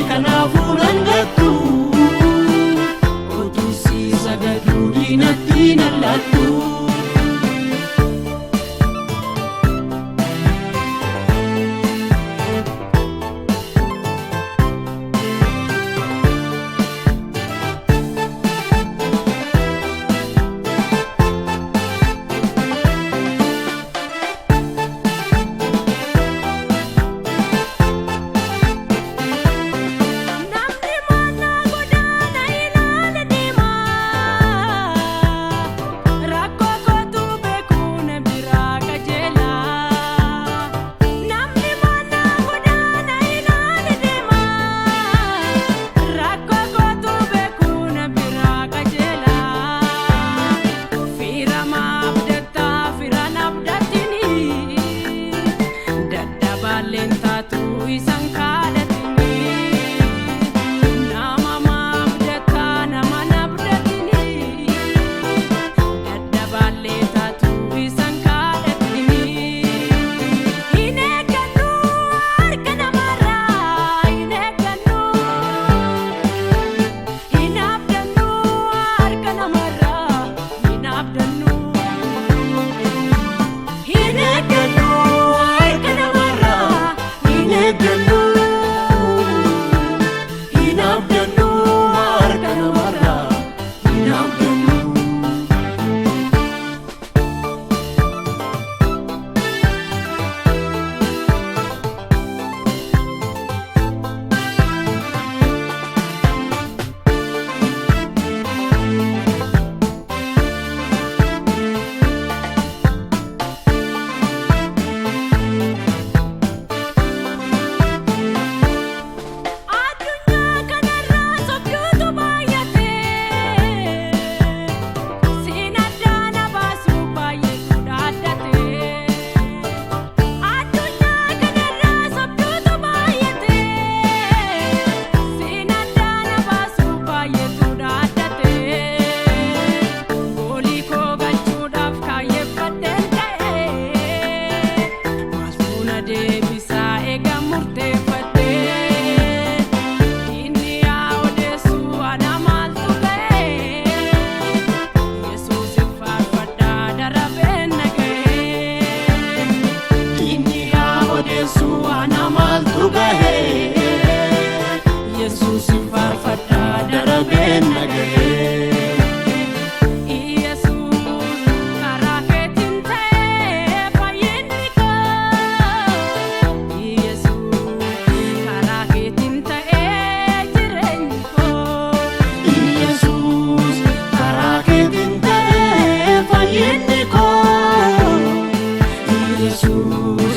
Kanaafuu nan gattu. Utuu si sagaduu diinatti nan laattu. Namni mana godaana ilaala deema. Rakkoo kootu beekuu na biraa qajeela. Namni mana godaana ilaala deema. Rakkoo kootu beekuu na biraa qajeela. Firama abdataa firaan abdatini. Dadhabaaleen taatu isaan kaadhatini. Nama abdataa nama abdatini. Dadhabaalee taatu isaan kaadhatini. Hin eeggannu harka namarraa hin eeggannu. Hin abdannu harka namarraa hin abdannu. Hin eeggannu harka namarraa hin eeggannu. Hin abdannu harka namarraa hin abdannu. Addunyaa kanarraa sobduutu baay'atee siin addaana baasuu baay'eetu dhaaddatee. Addunyaa kanarraa sobduutu baay'atee siin addaana baasuu baay'eetu dhaaddatee. Goolii koo galchuudhaaf kaayeffadheen ka'ee maaltu na deebisaa eega murteeffadhee. Inni yaa odeessu ana maaltu ga'ee Yesuus faarfadhaa darabeen na ga'ee. Inni haa odeessu ana maaltu gahee? Yesuus faarfadhaa darabeen na gahee. Yesuus karaa keetiin ta'ee fayyinni koo. Yesuus karaa keetiin ta'ee jireenyi koo. Yesuus karaa keetiin ta'ee fayyinni koo. Yesuus.